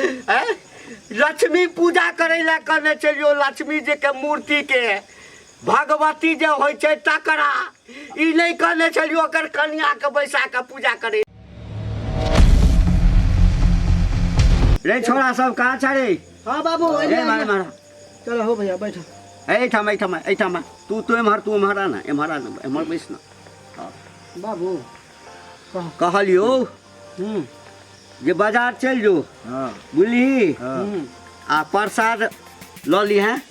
हैं? लक्ष्मी पूजा करै लए कहने छलियौ लक्ष्मी जी के मूर्ति के भगवती जे होइ छै तकरा ई नहि कहने छलियौ ओकर कनिया के बैसा के पूजा करै रे छोरा सब कहाँ छ रे हाँ बाबू रे अइले, मारा अइले। मारा चलो हो भैया बैठो एहिठाम एहिठाम एहिठाम तू तू एम्हर तू एम्हर आ ना एम्हर आ ना एम्हर बैस ना बाबू कहलियौ जे बाजार चलि जो हाँ बुझलिही हाँ आ प्रसाद लऽ लिहें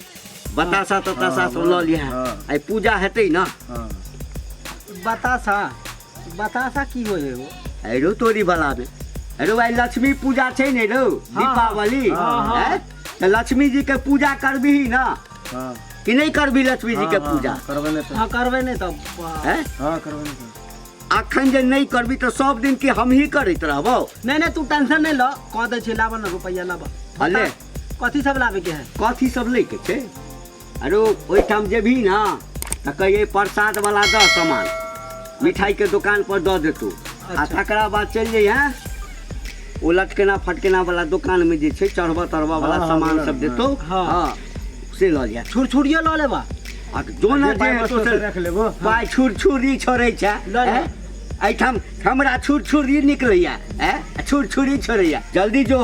बतासा ततासा सब लऽ लिहें हाँ। आइ पूजा हेतै ना हाँ बतासा बतासा की होइ है हो अरे तोरी बला में अरे भाई लक्ष्मी पूजा छै ने रौ दीपावली हाँ, हाँ। हैं? तऽ लक्ष्मी जी के पूजा करबिही ना हाँ कि नहि करबी लक्ष्मी जी के हाँ, पूजा हाँ, करबै नहि तऽ हाँ करबै नहि तब हैं? हाँ करबै नहि तऽ अखन जे नहि करबी तऽ सब दिन की हमही करैत रहबौ नहीं नहीं तू टेंशन नहीं ल कह दै छी लाबऽ ने रुपैआ लाबऽ हाँ, ले। कथी सब लाबे के है कथी सब लैके छै अरे ओहिठाम जेबही ना तऽ कहियै प्रसाद वाला दह सामान मिठाई के दुकान पर दऽ देतौ आ अच्छा। तकरा बाद चलि जइहें ओ लटकेना फटकेना वाला दुकान में जे छै चढ़बऽ तरबऽ वाला हाँ, सामान हाँ, सब देतौ हाँ। हाँ से लऽ लिअ छुरछुरियो लऽ लेबा आ जो ने जे पाइ जे बचतौ हेतौ से से रख लेबो पाइ छुरछुरी छोड़ै छै लऽ ले। हैं? एहिठाम हमरा छुरछुरी निकलैया हैं? छुरछुरी छोड़ैया जल्दी जो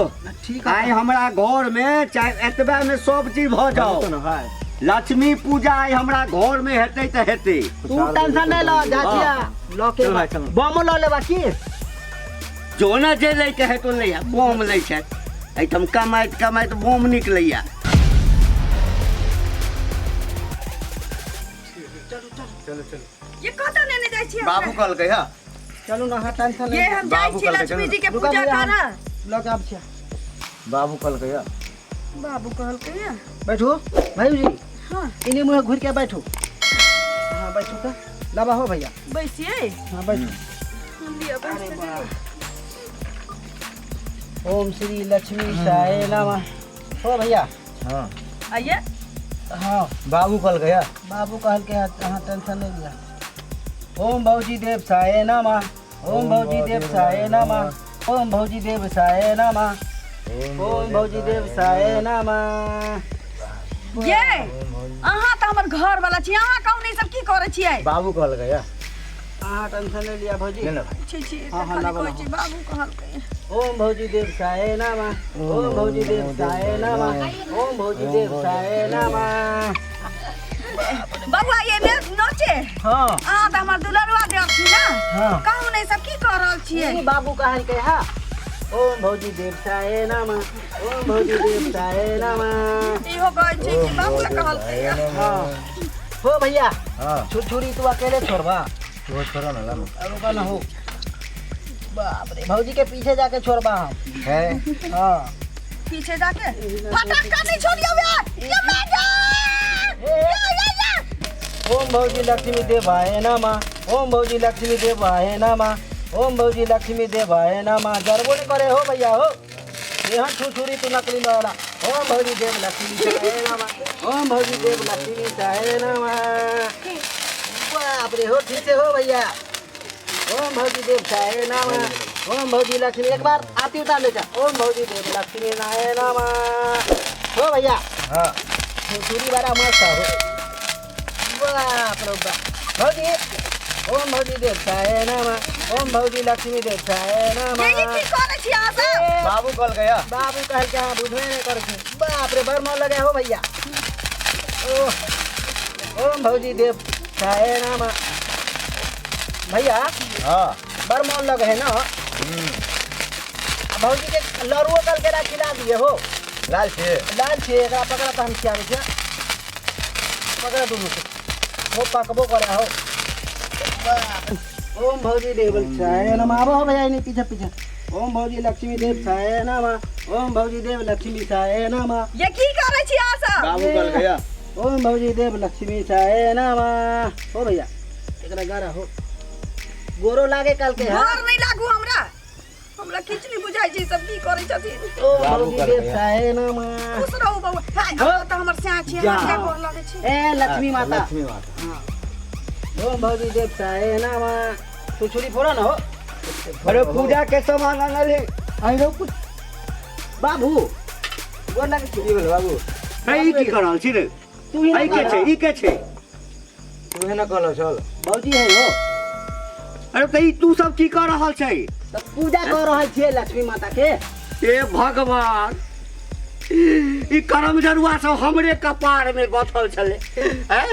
ठीक है आइ हमरा घर में चाहे एतबे में सब चीज भऽ जाओ तो ना भाई लक्ष्मी पूजा आइ हमरा घर में हेतै तऽ हेतै तू टेंशन नहीं ल जा छिया ल के चल भाई, चल। बमो लऽ लेबा की जो ने जे लैके हेतौ लैया बम लै छै एहिठाम कमाइत कमाइत बम निकलैया चलो चलो ये कतऽ लेने जाइ छियै बाबू हमरा? कहलकै हा चलू ना हाँ टेंशन ये नहीं हम जाइ बाबू छी कहलकै लक्ष्मी जी के रुका पूजा भैया, करऽ लऽ के आब छिया बाबू कहलकै हा बाबू कहलकै ये बैठू भाई जी हाँ इन्हीं मुँह घुर के बैठू हाँ बैठू तो लाबा हो भैया बैसियै हाँ बैठू लिअ बैस अरे तऽ वाह। गेलियै। ओम श्री लक्ष्मी साय नमः हो भैया हाँ आइए हाँ बाबू कहलकै हा बाबू कहलकै हँ अहाँ टेंशन नहीं लिअ ओम भौजी देव साय नमः ओम भौजी देव साय नमः ओम भौजी देव साय नमः ओम भौजी देव साय नमः ये अहाँ तऽ हमर घर वाला छी अहाँ कहू ने ई सब की करै छियै बाबू कहलकै हा अहाँ टेंशन नहीं लिअ भौजी ले ना भाई छी छी हाँ, हाँ, खाली लाबो, कहै लाबो। छी बाबू कहलकै ओम भौजी देव साय नमः ओम भौजी देव साय नमः ओम भौजी देव साय नमः बौआ ये ने नोचे हाँ अहाँ तऽ हमर दुलरुआ देव छी ने हाँ। कहू ने ई सब की कऽ रहल छियै ई बाबू कहलकै हा ओम भौजी देव साय नमः ओम भौजी देव साय नमः इहो कहै छै कि बाबू कहलकै हाँ हो भैया हाँ छुरछुरी तू अकेले छोड़बा वो छोड़ा ना लानो रुका ना हो बाप रे भौजी के पीछे जाके छोड़बा हम है हाँ पीछे जाके फटक्का नहीं छोड़ियो बे ये मैं जा ये ये ये ओम भौजी लक्ष्मी देवाय नमः ओम भौजी लक्ष्मी देवाय नमः ओम भौजी लक्ष्मी देवाय नमः जरबो नहीं करे हो भैया हो यहाँ छुछुरी तू नकली लौड़ा ओम भौजी देव लक्ष्मी साय नमः ओम भौजी देव लक्ष्मी साय नमः बाप रे हो ठीक से हो भैया ओम भौजी देव साय नमः ओम भौजी लक्ष्मी एक बार आरती उतार ले जा ओम भौजी देव लक्ष्मी नाय नमः हो भैया हाँ छुछुरी बड़ा मस्त हो बाप रे बाप भौजी ओम भौजी देव साय नमः ओम भौजी लक्ष्मी देव साय ये ये नमः की करै छी अहाँ सब बाबू कहलकै हा बाबू कहल के हाँ बुझबे नहीं करै छी बाप रे बड़ मन लगे हो भैया ओ ओम भौजी देव साय नमः भैया हाँ बड़ मन लगे है ना आ भौजी के लड़ुओ कल के खिला दिए हो लाल छे लाल छे एकरा पकड़ा तऽ हम खियाबै छियै पकड़ा दुनू के हो पकबो करे हो ओम भौजी देव साय नमः आबो हो भैया नहीं पीछे पीछे ओम भौजी लक्ष्मी देव साय नमः ओम भौजी देव लक्ष्मी साय नमः ये की करै छी अहाँ सब बाबू कहलकै हा ओम भौजी देव लक्ष्मी साय नमः हो भैया एकरा गारा हो गोरो लागे कल के हाँ गोर नहीं लागू हमरा हमरा किछु नहीं बुझाइ छै ई सब की करै छथिन ओम बाबू भौजी कहलकै देव साय नमः खुश रहू बौआ हाय अहाँ तऽ हमर स्याह छी जा। हमरा गोर लगै छी ए लक्ष्मी माता लक्ष्मी माता ओम भौजी देव साय नमः छुछुरी फोड़ा ना हो अरे पूजा के सामान आनल है आई रो कुछ बाबू गोर लागै छी। की भेल बाबू? हे, ई की कर रहल छी रे? तू ही ई के छै? ई के छै? तू ना कहलो चल। भौजी है हो। अरे तऽ ई तू सब की कर रहल छै? तऽ पूजा कर रहल छियै लक्ष्मी माता के। हे भगवान, ई करम जरुआ सब हमरे कपार में बथल छलै। हैं,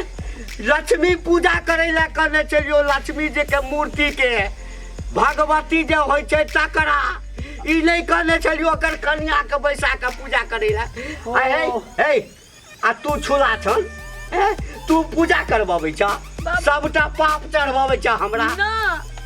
लक्ष्मी पूजा करै लए कहने छलियो लक्ष्मी जी के मूर्ति के, भगवती जे होइ छै तकरा। ई नहि कहने छलियो ओकर कनिया के बैसा के पूजा करै लए। आ हे हे, आ तू छुला छल, हैं? तू पूजा करबबै छ, सबटा पाप चढ़बबै छ हमरा। ना।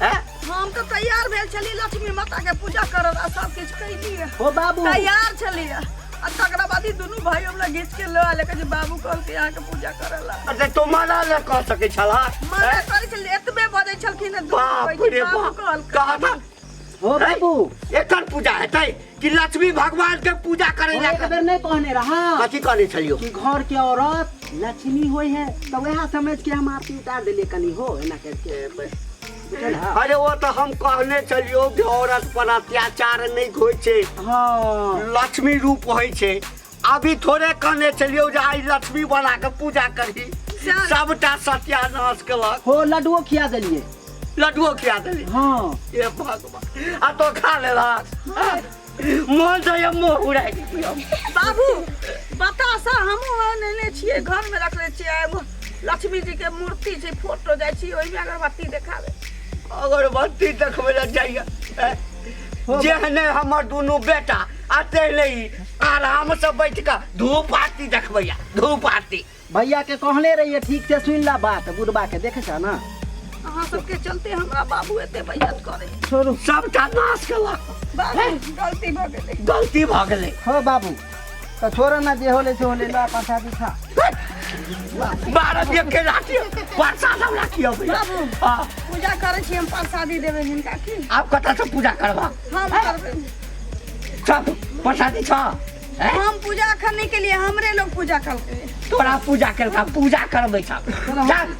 हैं? हम तऽ तैयार भेल छली लक्ष्मी माता के पूजा करब आ सब किछु कैलियै। हो बाबू, तैयार छलियै आ तकरा बाद ई दुनू भाई हमरा घीच के लऽ आयल, कहै छै बाबू कहलकै अहाँके पूजा करऽ ला। अरे तो मना ले कह सकै छला? मना करै छलियै, एतबे बजै छलखिन हँ दुनू बाप भाई कि रे बाबू बाप, कहलकै। कहता हो बाबू, एकर पूजा हेतै कि लक्ष्मी भगवान के पूजा करै हो ला? एक बेर नहीं कहने रहा? कथी कहने छलियो? कि घर के औरत लक्ष्मी होई है, तो वह समझ के हम आरती उतार देलिए कनी हो एना करके, बुझल हा? अरे वो तो हम कहने छलियो कि औरत पर अत्याचार नहीं होइ छै। हाँ। लक्ष्मी रूप होइ छै। अभी थोड़े कहने छलियो जे आइ लक्ष्मी बना के पूजा करही। सबटा सत्यानाश केलक। हो, लड्डुओ खिया देलिए। लड्डुओ खिया देली? हाँ। हे भगवान, आ तो खा लेलक? मोन दैया मोह उड़ाइ गेलियो। बाबू, बतासा हमहूँ आनने छियै, घरमे रखने छियै। एगो लक्ष्मी जी के मूर्ति छै, फोटो, जाइ छी ओहिमे अगरबत्ती देखाबे। अगरबत्ती देखबै लए जाइए? जेहने हमर दुनू बेटा आ तेहने ई, आराम से बैठ कऽ धूप आरती देखबैया, धूप आरती। भैया के कहने रहिए, ठीक से सुन ला बात बुढ़बा के, देखे छा ना? अहाँ सबके चलते हमरा बाबू एते बेइज्जत करे। छोड़ू। सबटा नाश केलक। बाबू, गलती भऽ गेलै। गलती भऽ गेलै। हो बाबू, तो छोड़ो ना, जे होले से होले, ला प्रसादी खा। 12 दिया के राखियो, प्रसाद हम राखियो भैया। बाबू। हाँ। पूजा करै छी हम, प्रसादी देबै हिनका की? आब कतऽ से पूजा करबा? हम करबै। सब प्रसादी छ, हैं? हम पूजा अखन नहि केलियै, हमरे लोग पूजा करबै। तोरा पूजा केलका? पूजा करबै छ, चल।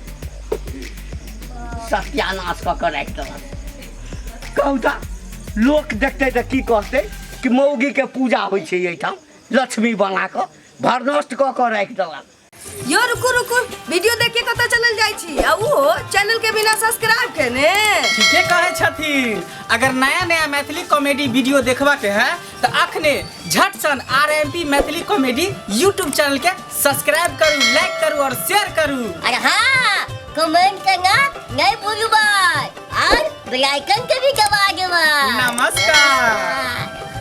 सत्यानाश कऽ कऽ राखि देलक। कहू तऽ, लोक देखतै तऽ की कहतै कि मौगी के पूजा होइ छै एहिठाम लक्ष्मी बना कऽ? भरनष्ट कऽ कऽ राखि देलक। यो रुकू रुकू, वीडियो देख के कतऽ चलल जाइ छी, आ उहो चैनल के बिना सब्सक्राइब केने? ठीके कहै छथिन। अगर नया नया मैथिली कॉमेडी वीडियो देखबा के है तो अखने झट सन RMP Maithili comedy YouTube channel के सब्सक्राइब करू, लाइक करू और शेयर करू। और हाँ, कमेंट करना नहीं भूलू भाई, और बेल आइकन के भी दबा देबा। नमस्कार। हाँ।